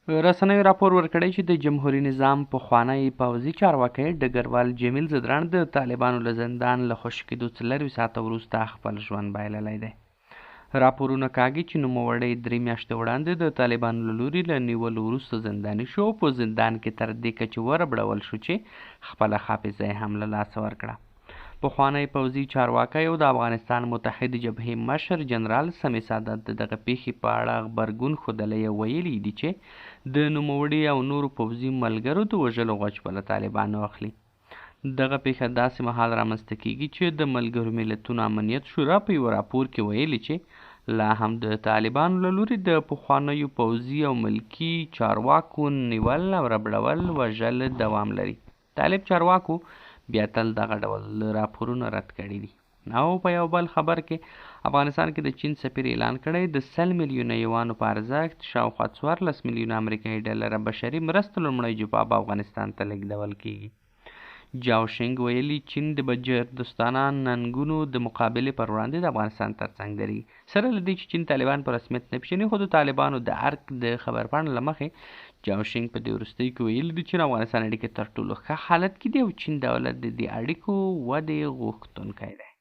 رسنیو راپور ورکړی چې د جمهوري نظام پخوانی پوځي چارواکی ډګروال جمیل ځدراڼ د طالبانو له زندان له خوشې کېدو 24 ساعته وروسته خپل ژوند بایللی دی. راپورونه کاږي چې نوموړی درې میاشتې وړاندې د طالبانو له لوري له نیولو وروسته زنداني شو او په زندان کې تر دې کچې وربړول شو چې خپله حافظه یې هم له لاسه ورکړه. پخوانی پوځي چارواکی او د افغانستان متحدې جبهې مشر جنرال سمیع سادات د دغه پېښې په اړه غبرګون ښودلی او ویلي یې دي چې د نوموړي او نورو پوځي ملګرو د وژلو غچ به له طالبانو اخلي. دغه پېښه داسې مهال رامنځته کېږي چې د ملګرو ملتونو امنیت شورا په یوه راپور کې ویلي چې لا هم د طالبانو له لوري د پخوانیو پوځي او ملکي چارواکو نیول او ربړول، وژل دوام لري. طالب چارواکو بیا تل دغه ډول راپورونه رد کړي دي. او په یو بل خبر کې افغانستان کې د چین سفیر اعلان کړی د 100 میلیونه یوانو په ارزښت شاوخوا 14 میلیونه امریکایي ډالره بشري مرستو لومړۍ جوپه به افغانستان ته لېږدول کېږي. جاو شینګ ویلي، چین د بشردوستانه ننګونو د مقابلې پر وړاندې د افغانستان ترڅنګ درېږي. سره له دې چې چین طالبان په رسمیت نه پېژني، خو د طالبانو د ارګ د خبرپاڼې له مخې جاو شینګ په دې وروستیو کې ویلي، د چین او افغانستان اړیکې تر ټولو ښه حالت کې دي او چین دولت د دې اړیکو ودې غوښتونکی دی.